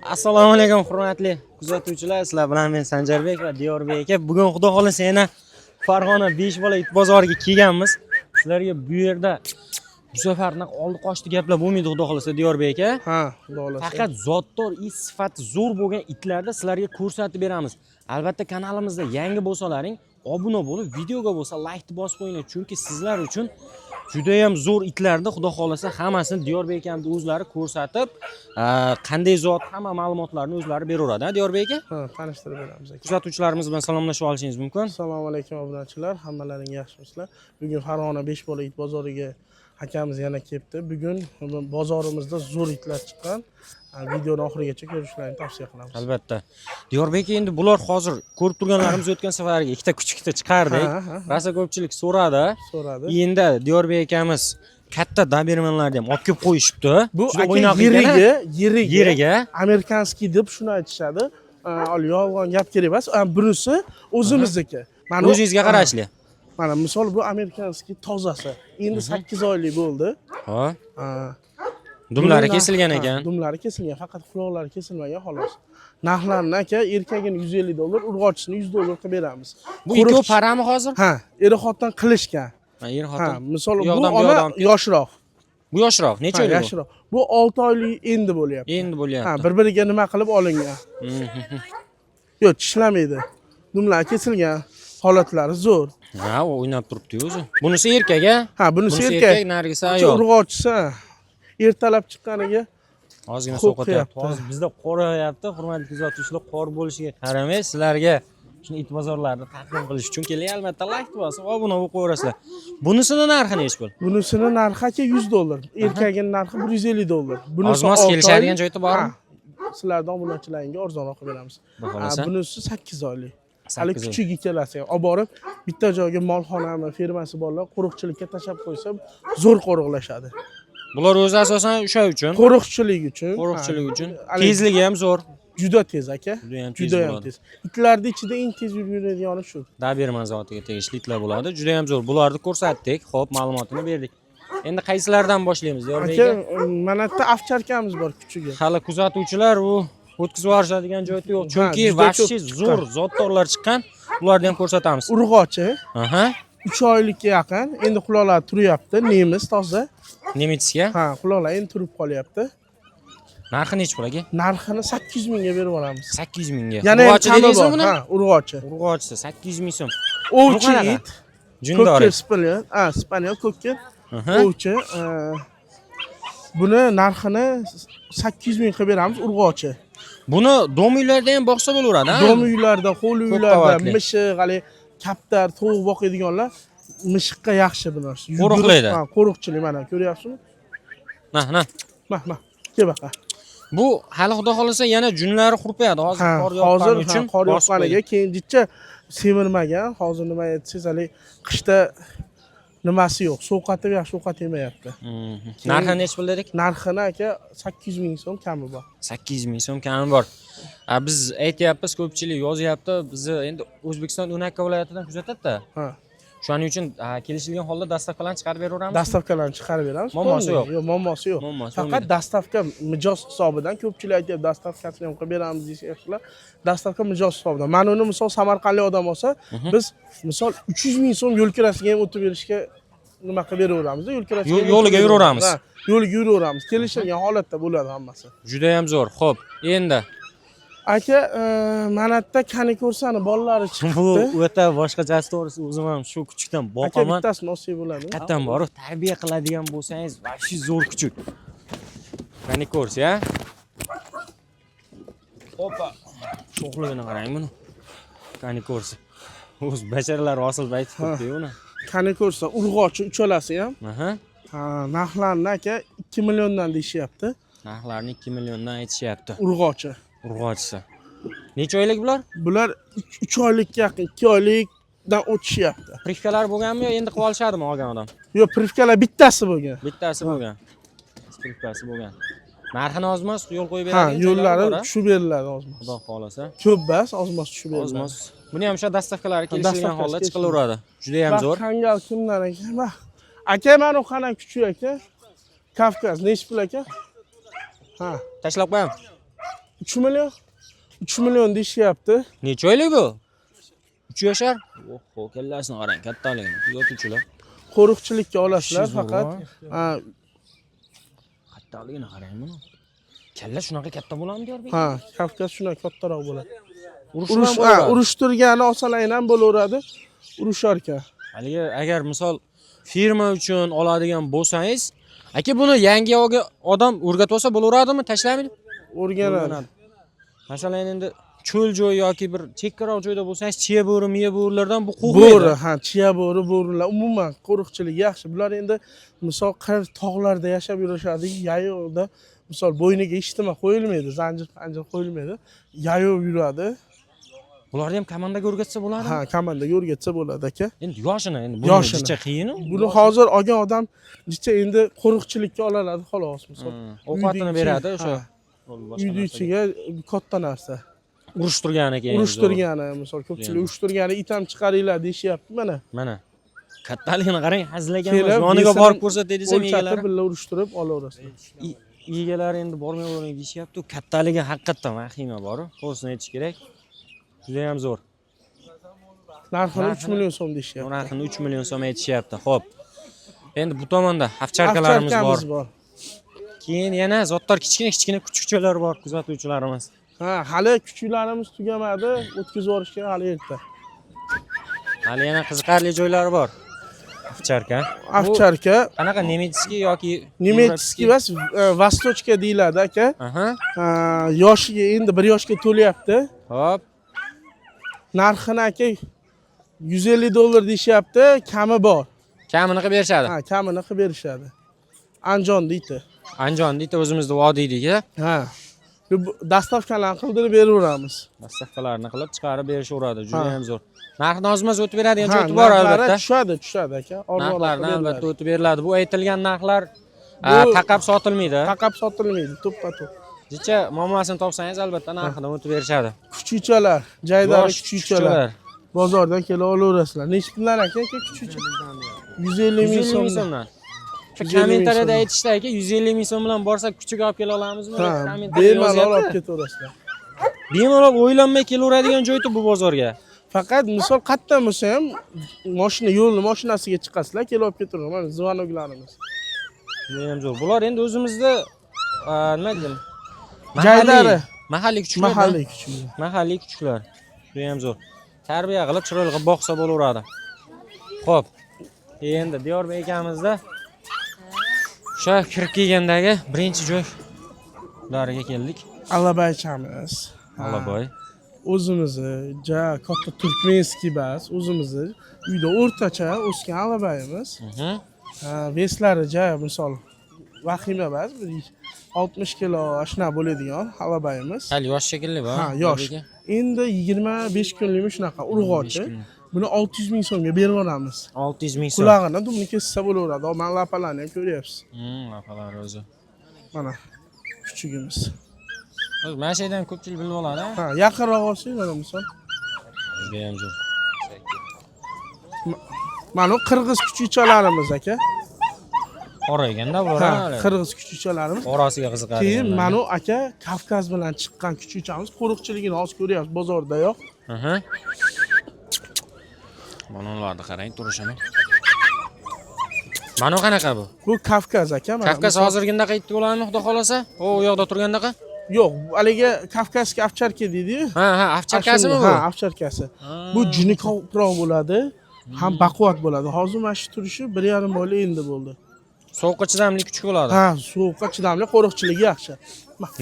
Assalomu alaykum, hurmatli kuzatuvchilar. Sizlar bilan men, Sanjarbek va Diyorbek aka. Bugun, xudo xohlasa, yana Farg'ona Besh bola it bozoriga kelganmiz. Sizlarga bu yerda bu safar unaqa oldi qochdi gaplar bo'lmaydi, xudo xohlasa, Diyorbek aka. Ha, xudo xohlasa. Faqat zotdor it, sifati zo'r bo'lgan itlarni sizlarga ko'rsatib beramiz. Albatta, kanalimizda yangi bo'lsalaring, obuna bo'lib, videoga bo'lsa laykni bosib qo'yinglar, chunki sizlar uchun judayam zo'r itlarni, xudo xohlasa, hammasini Diyorbek akamni o'zlari ko'rsatib, qanday zot, hamma ma'lumotlarni o'zlari beraveradi, ha, Diyorbek aka? Ha, tanishtirib beramiz, aka. Kuzatuvchilarimiz bilan salomlashib olishingiz mumkin. Assalomu alaykum, obunachilar, hammalaring yaxshimisizlar? Bugun Farg'ona Besh bola it bozoriga akamiz yana kelibdi. Bugun bozorimizda zo'r itlar chiqqan. Ha, videoni oxirigacha ko'rishlarini tavsiya qilamiz. Albatta, Diyorbek aka, endi bular hozir ko'rib turganlarimiz, o'tgan safargi ikkita kuchukni chiqardik. Ha, ha. Rosa ko'pchilik so'radi. So'radi. Endi Diyorbek akamiz katta dobermanlarni ham olib kelib qo'yishibdi. Bu Juda aka o'ynoq ekan, a? yirigi, yirigi. Yirigi. Американский deb shuni aytishadi. Ha, yolg'on gap kerak emas. Ha, bunisi o'zimizniki. Mana O'zingizga qarashli. Mana misol, bu американский tozasi. Endi 8 oylik bo'ldi. Ha. Ha. Dumlari Buni kesilgan ha, ekan. Dumlari kesilgan, faqat quloqlari kesilmagan, xolos. Narxlarini, aka, erkagini 150 dollar, urg'ochisini 100 dollar qilib beramiz. Bu ikkovi parami hozir? Ha, er xotin qilishgan. Ha, er Ha, xotin. misol, Bu bu yoqdan, bu ona yoqdan. yoshroq. Bu yoshroq. Necha Ha, oylik bu? yoshroq. Bu 6 oylik endi bo'lyapti. Endi Ha, bo'lyapti. bir-biriga nima qilib olingan. Yo'q, tishlamaydi. Dumlari kesilgan, holatlari zo'r. Ha, u o'ynab turibdi o'zi. Bunisi erkak, a? Ha, bunisi Bunisi erkak. erkak, narigisi ayol. Urg'ochisi, ha, ertalab chiqqaniga Ozgina Qo'rqyapti. sovqotyapti. Hozir bizda qor yog'yapti. Hurmatli kuzatuvchilar, qor bo'lishiga qaramay, sizlarga shuni it bozorlarini taqdim qilish uchun keling, albatta layk bosib, obuna bo'lib qo'yaverasizlar. Bunisini narxi nechi pul? Bunisini narxi, aka, 100 dollar. Erkagini narxi 150 dollar. Bunisi Ozmoz 6 kelishadigan oylik. joyi bormi? Ha, sizlarni obunachilaringga arzonroq qilib beramiz. Xudo xohlasa. Ha, bunisi 8 oylik. Hali 8 oy. kuchuk ikkalasi ham. Olib borib bitta joyga, molxonami, fermasi borlar, qo'riqchilikka tashlab qo'ysa, zo'r qo'riqlashadi. Bular o'zi asosan o'sha uchun, Qo'riqchilik uchun. Qo'riqchilik uchun. Tezligi Tezligi ham zo'r. Juda tez, aka. Juda ham tez Juda ham bo'ladi. tez. Itlarning ichida eng tez yuradigani shu. Doberman zotiga tegishli itlar bo'ladi. Juda ham zo'r. Bularni ko'rsatdik. Xo'p, ma'lumotini berdik. Endi qaysilaridan boshlaymiz, Diyorbek Aka, aka? Mana yerda овчарка miz bor, kuchugi. Hali kuzatuvchilar u o'tkazib yuborishadigan joyda yo'q. Chunki juda ko'p вообще chiqqan. Zo'r zotdorlar chiqqan. Ularni ham ko'rsatamiz. Urg'ochi Aha. 3 oylikka yaqin. Endi quloqlari turyapti. Nemis toza. Немецкий. Ha, quloqlar endi turib qolyapti. Narxi nechi pul, aka? Narxini 800 mingga berib yuboramiz. 800 mingga. Yana ham Urg'ochi kami dedingizmi bor. buni? Ha, urg'ochi. Urg'ochisi 800 ming so'm. Ovchi Bu qanaqa? it. Jundori. Cocker spaniel. Ha, spaniel cocker. Ovchi. Buni narxini 800 ming qilib beramiz, urg'ochi. Buni дом uylarda ham boqsa bo'laveradi, ha? Дом uylarda, hovli Ko'p uylarda qavatli. Mishiq, haligi kaptar, tovuq boqadiganlar mishiqqa yaxshi bu narsa. Qo'riqlaydi. Ha, qo'riqchilik, mana ko'ryapsizmi? Na, na. Mana, mana. Kel baqa. Bu hali, xudo xohlasa, yana junlari hurpayadi. Hozir Ha, qor yoqqani hozir uchun ha, qor bosib yoqqaniga qo'ydi. keyin jicha semirmagan. Hozir nima aytsangiz, haligi qishda nimasi yo'q. Sovqatib, yaxshi ovqat yemayapti. Narxi nechi pul dedik? Narxini, aka, 800 ming so'm, kami bor. 800 ming so'm, kami bor. A, biz aytyapmiz, ko'pchilik yozyapti. Bizni endi O'zbekiston 12 viloyatidan kuzatadi-da. Ha. Shuning uchun, kelishilgan holda доставка larni chiqarib beraveramiz. Доставка larni chiqarib beramiz. Muammosi Полный. yo'q. Yo'q, muammosi yo'q. Muammosi Faqat bo'lmaydi. доставка mijoz hisobidan. Ko'pchilik aytyapti, доставка sini ham qilib beramiz deyishyaptilar. Доставка mijoz hisobidan. Mana uni misol, samarqandlik odam olsa, biz misol 300 ming so'm yo'l kirasiga ham o'tib berishga nima qilib beraveramiz, yo'l kirasiga ham Yo'liga o'tib yuraveramiz. Ha, yo'liga yuraveramiz. Kelishilgan holatda bo'ladi hammasi. Juda ham zo'r. Xo'p, endi Aka, mana yerda Cane Corsani bolalari bu chiqibdi. o'ta boshqachasi, to'g'risi, o'zim ham shu kuchukdan Aka, boqaman. bittasini olsak bo'ladimi? Qayerdan borib tarbiya qiladigan bo'lsangiz, вообще zo'r kuchuk. Cane Corsi, ya? Opa. Sho'xligini qarang buni. Cane Corsi. O'z basharalari osilib aytib turibdi uni. Cane Corsa urg'ochi uchalasi ham. Aha. Ha, narxlarini, aka, 2 milliondan deyishyapti. Narxlarini 2 milliondan aytishyapti. Urg'ochi. Urg'ochisi. Necha oylik bular? Bular 3 oylikka yaqin, 2 oylikdan o'tishyapti. Прививка lar bo'lganmi yo endi qilib olishadimi olgan odam? Yo'q, прививка lar bittasi bo'lgan. Bittasi bo'lgan. Прививка si bo'lgan. Narxini ozmoz yo'l qo'yib Ha, beradigan joylari yo'llari bor, a? tushib beriladi ozmoz. Xudo xohlasa. Ko'p bas, ozmoz tushib beriladi. Ozmoz. Buni ham o'sha доставка lari kelishilgan Доставка si holda kelishilgan. chiqilaveradi. Juda ham Bak, zo'r. Kangal kimdan aka? Bak. Aka, mana u qana kuchuk, aka. Kavkaz nechi pul, aka? Ha, Tashlab qo'yam. 3 million. 3 million deyishyapti. Necha oylik bu? 3 yashar. Oho, kallasini qarang, kattaligini. Kuzatuvchilar. Qo'riqchilikka olasizlar Zo'r, faqat. Ha, Kattaligini qarang buni. Kalla shunaqa katta bo'ladimi, Diyorbek? ha, Kavkaz shunaqa kattaroq bo'ladi. Urush Urush, ha, urushtirgani olsalar ham bo'laveradi. Urushar ekan. Haligi agar misol firma uchun oladigan bo'lsangiz, aka buni yangi olgan odam o'rgatib olsa bo'laveradimi, tashlamaydi? O'rganadi. Masalan, endi cho'l joy yoki bir chekkaroq joyda bo'lsangiz, chiya bo'ri, miya bo'rilardan bu qo'rqmaydi. Bo'ri, ha, chiya bo'ri, bo'rilar umuman qo'riqchilik yaxshi. Bular endi misol qir tog'larda yashab yurishadi, yayovda misol bo'yniga hech nima qo'yilmaydi, zanjir panjir qo'yilmaydi. Yayov yuradi. Bularni ham komandaga o'rgatsa bo'ladimi? Ha, komandaga o'rgatsa bo'ladi aka. Endi yoshini, endi buni Yoshini. jicha qiyin. Buni hozir olgan odam jicha endi qo'riqchilikka oladi xolos misol. Ovqatini Uyni beradi ichi- o'sha. ha, Uyni ichiga katta narsa. Urushtirgani keyin. Urushtirgani misol ko'pchilik Endi. urushtirgani it ham chiqaringlar deyishyapti mana. Mana. Kattaligini qarang, hazil ekan. Kelib, Yoniga besini borib ko'rsatay desam O'lchatib egalari. birga urushtirib olaverasizlar. Egalari endi bormay bo'ling deyishyapti. Kattaligi haqiqatdan vahima bor. To'g'risini aytish kerak. Juda ham zo'r. Narxini 3 million so'm deyishyapti. Narxini 3 million so'm aytishyapti. Xo'p. Endi bu tomonda ovcharkalarimiz bor. Ovcharkamiz bor. Keyin yana zotdor kichkina-kichkina kuchukchalar bor kuzatuvchilarimiz. Ha, hali kuchuklarimiz tugamadi, o'tkazib yuborishga hali erta. Hali yana qiziqarli joylari bor. Ovcharka. Bu Ovcharka qanaqa немецкий yoki немецкий emas, восточка deyiladi aka. Aha. Ha, yoshiga endi 1 yoshga to'lyapti. Hop. Narxini aka 150 dollar deyishyapti, kami bor. Kamini qilib berishadi. Ha, kamini qilib berishadi. Andijon deydi. Andijon deydi, o'zimizni vodiydagi Ha. Bu Доставка larni qildirib beraveramiz. доставка larni qilib chiqarib berishaveradi. Juda Ha. ham zo'r. Narxni ozmaz o'tib beradigan Ha, joyi bor narxlari albatta. tushadi, tushadi aka. Arzonroq Narxlarni qilib albatta beriladi. o'tib beriladi. Bu aytilgan narxlar Bu- taqab sotilmaydi. Taqab sotilmaydi, to'ppa-to'p. Jicha muammosini topsangiz albatta narxidan o'tib berishadi. Kuchukchalar, jaydari Yosh kuchukchalar. kuchukchalar. Bozordan kelib olaverasizlar. Nechi puldan aka aka kuchukcha? 150 ming 150 ming so'mdan. so'mdan. Shu 150 ming kommentariyada so'mdan. aytishdi aka, 150 ming so'm bilan borsak kuchuk olib kela olamizmi? Ha, deb kommentariyada bemalol yozyapti. olib ketaverasizlar. Bemalol o'ylanmay kelaveradigan joyda bu bozorga. Faqat misol qayerdan bo'lsa ham mashina yo'lni mashinasiga chiqasizlar, kelib olib ketaveradi. Mana звонок larimiz. Juda ham zo'r. Bular endi o'zimizda nima deydi? Jaydari. Mahalliy kuchuklar. Mahalliy kuchuklar. Mahalliy kuchuklar. Juda ham zo'r. Tarbiya qilib, chiroyli qilib boqsa bo'laveradi. Xo'p. Endi Diyorbek akamizda o'sha kirib kelgandagi birinchi joy ulariga keldik. Alabaychamiz. Ha, Alaboy. O'zimizni ja katta туркменский bas, o'zimizni uyda o'rtacha o'sgan alabayimiz. Ha, вес lari ja misol vahima emas, bir 60 kilo shunaqa bo'ladigan alabayimiz. Hali yosh shekilli bu. Ha, yosh. Endi 25 kunlikmi shunaqa urg'ochi. kunlik. Buni 600 ming so'mga berib yuboramiz. 600 ming so'm. Qulog'ini dumini kessa bo'laveradi. Mana lapalarni ham ko'ryapsiz. Lapalari o'zi. Mana kuchugimiz. O'zi mana shu yerdan ko'pchilik bilib oladi. Ha? Ha, yaqinroq olsak mana misol. Juda ham zo'r. Mana bu qirg'iz kuchukchalarimiz aka. Qora ekanda bular. Ha, Ha, qirg'iz kuchukchalarimiz. Qorasiga qiziqadi. Keyin mana bu aka Kavkaz bilan chiqqan kuchukchamiz qo'riqchiligini hozir ko'ryapsiz bozorda yo'q. Aha. Mana ularni qarang turishini. Mana bu qanaqa bu? Bu Kavkaz aka mana. Kavkaz misol- hozirgindaqa it bo'ladimi, xudo xolasa? U yoqda turgandaqa? Yo'q, haligi кавказский овчарка deydi-yu. Ha, ha, овчарка simi bu? Ha, овчарка si. Bu juni ko'proq bo'ladi, ham baquvvat bo'ladi. Hozir mana shu turishi 1,5 oylik endi bo'ldi. Sovuqqa chidamli kuchuk bo'ladi. Ha, sovuqqa chidamli, qo'riqchiligi yaxshi.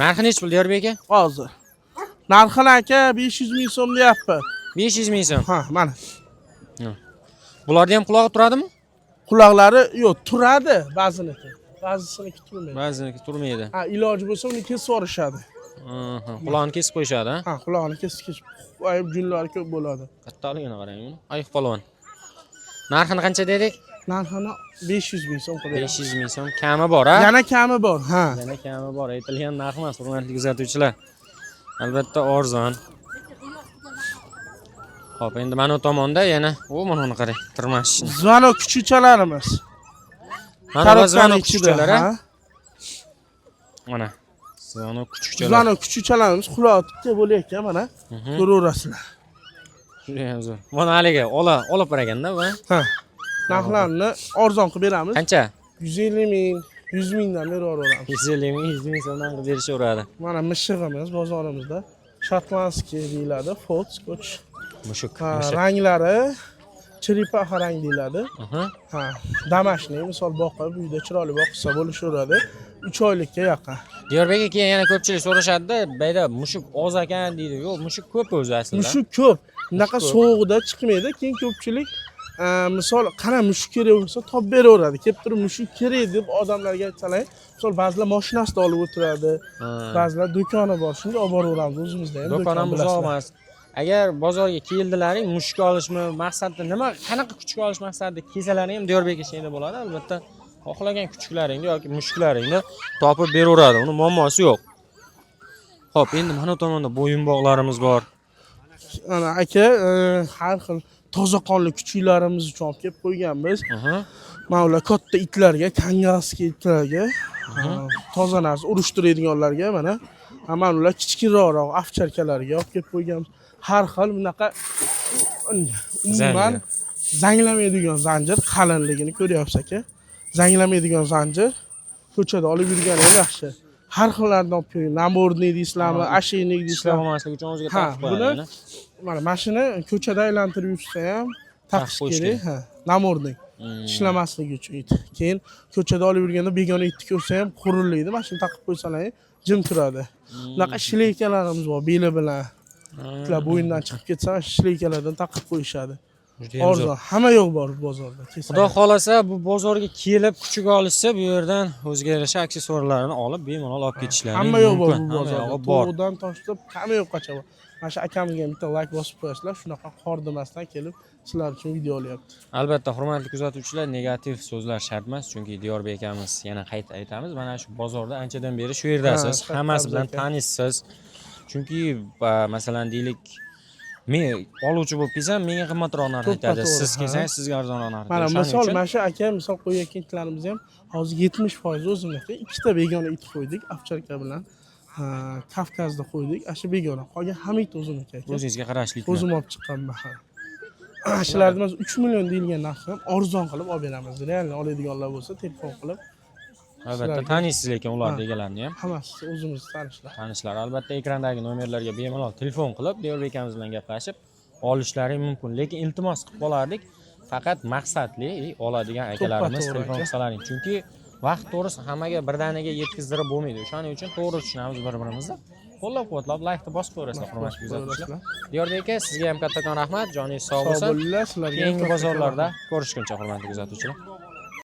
Narxi nechi pul, Diyorbek aka? Hozir. Narxini aka 500 ming so'm deyapti. 500 ming so'm. Ha, mana. Bularni ham qulog'i turadimi? Quloqlari yo'q, turadi ba'ziniki. Ba'zisiniki turmaydi. Ba'ziniki turmaydi. Ha, iloji bo'lsa uni kesib yuborishadi. Aha, qulog'ini kesib qo'yishadi, ha? Ha, qulog'ini kesib kesib qo'yib junlari ko'p bo'ladi. Kattaligini qarang buni. Ayiq polvon. Narxini qancha dedik? Narxini 500 ming so'm qilib beramiz. 500 ming so'm. Kami bor, ha? Yana kami bor, ha. Yana kami bor. Aytilgan narx emas, hurmatli kuzatuvchilar. Albatta arzon. Xo'p, endi mana bu tomonda yana, o mana uni qarang, tirmashishini. Звонок kuchukchalarimiz. Mana bu Коробка ni звонок ichida, kuchukchalar, ha? ha. Mana. Звонок kuchukchalar. Звонок kuchukchalarimiz xuloqga bo'layotgan, mana ko'raverasizlar. Judayam zo'r. Buni haligi ola olib ekan-da bu. Ha. Narxlarini arzon qilib beramiz. Qancha? 150 ming, 100 mingdan beraveramiz. 150 ming, 100 ming so'mdan qilib berishaveradi. Mana mishig'imiz bozorimizda шотландский deyiladi, fold scotch. Mushuk, Ha, mushuk. Ranglari черепаха rang deyiladi. Ha, домашний, misol boqib, uyda chiroyli boqsa bo'lishaveradi. 3 oylikka yaqin. Diyorbek keyin yana ko'pchilik so'rashadi-da, bayda mushuk oz ekan deydi. Yo'q, mushuk ko'p o'zi aslida. Mushuk ko'p. Bunaqa Mushuk ko'p. Sovuqda chiqmaydi. Keyin ko'pchilik misol qana mushuk kerak bo'lsa topib beraveradi. Kelib turib mushuk kerak deb odamlarga aytsalar, misol ba'zilar mashinasida olib o'tiradi, ba'zilar do'koni bor, shunga olib boraveramiz, o'zimizda ham Do'kon ham uzoq bilasizlar. Emas. Agar bozorga keldilaring, mushuk olishmi maqsadida, nima, qanaqa kuchuk olish maqsadida kelsalaring ham Diyorbek eshigida bo'ladi. Albatta, xohlagan kuchuklaringni yoki mushuklaringni topib beraveradi. Uni muammosi yo'q. Xo'p, endi mana bu tomonda bo'yinbog'larimiz bor. Ana aka, har xil toza qonli kuchuklarimiz uchun olib kelib qo'yganmiz. Mana ular katta itlarga, кангалский itlarga, toza narsa urushtiradiganlarga mana. Ha, mana ular kichkinroq овчарка larga olib kelib qo'yganmiz. Har xil bunaqa umuman zanglamaydigan zanjir, qalinligini ko'ryapsiz aka. Zanglamaydigan zanjir ko'chada olib yurgani ham yaxshi. Har xillardan olib kelgan. Намордник deysizlarmi, ошейник Tishlab deysizlarmi? olmaslik uchun o'ziga Ha, taqib qo'yadi. Buni yana. Mana mashina ko'chada aylantirib yursa ham taqish qo'yish kerak. Kerak. Ha, намордник. Tishlamasligi uchun it. Keyin ko'chada olib yurganda begona itni ko'rsa ham hurillaydi. Mana shuni taqib qo'ysalar jim turadi. Bunaqa шлейка larimiz bor, beli bilan. Itlar bo'ynidan chiqib ketsa, шлейка lardan taqib qo'yishadi. Judayam zo'r. Arzon, hamma yo'q bor bozorda. Kelsa. Xudo xohlasa, bu bozorga kelib kuchuk olishsa, bu yerdan o'ziga yarasha aksessuarlarni olib, bemalol olib ketishlari Hamma yo'q bor mumkin. bu Hamma bozorda. yo'g'i bor. To'g'ridan tortib hamma yo'qqacha bor. Mana shu akamizga ham bitta layk bosib qo'yasizlar. Shunaqa hordimasdan kelib sizlar uchun video olyapti. Albatta, hurmatli kuzatuvchilar, negativ so'zlar shart emas, chunki Diyorbek akamiz, yana qayta aytamiz, mana shu bozorda anchadan beri shu yerdasiz, Ha, hammasi bilan aka. tanishsiz. Chunki masalan deylik, men oluvchi bo'lib kelsam, menga qimmatroq narx To'ppa aytadi. to'g'ri, Siz ha. kelsangiz, sizga arzonroq narx Mana aytadi. O'shaning misol uchun mana shu aka misol qo'yayotgan itlarimiz ham hozir 70% o'zimniki. Ikkita begona it qo'ydik, овчарка bilan. Ha, Kavkazda qo'ydik. Ana shu begona. Qolgan hamma it o'zimniki aka. O'zingizga qarashli. O'zim olib chiqqanman. Ha. Shularni biz 3 million deyilgan narxni ham arzon qilib olib beramiz. Real oladiganlar bo'lsa telefon qilib Albatta, sizlarga- taniysiz lekin ularni Ha. egalarini ham. Hammasi o'zimiz tanishlar. Tanishlar. Albatta, ekrandagi nomerlarga bemalol telefon qilib, Diyorbek akamiz bilan gaplashib olishlari mumkin. Lekin iltimos qilib qolardik, faqat maqsadli oladigan akalarimiz To'ppa to'g'ri, telefon aka. qilsalaring, chunki vaqt to'g'risi hammaga birdaniga yetkazdirib bo'lmaydi. O'shaning uchun to'g'ri tushunamiz bir birimizni, qo'llab quvvatlab laykni bosib qo'yasizlar, hurmatli kuzatuvchilar. Diyorbek aka, sizga ham kattakon rahmat, joningiz sog' Sog' bo'lsin. bo'linglar, sizlarga ham Keyingi kattakon bozorlarda rahmat. ko'rishguncha, hurmatli kuzatuvchilar.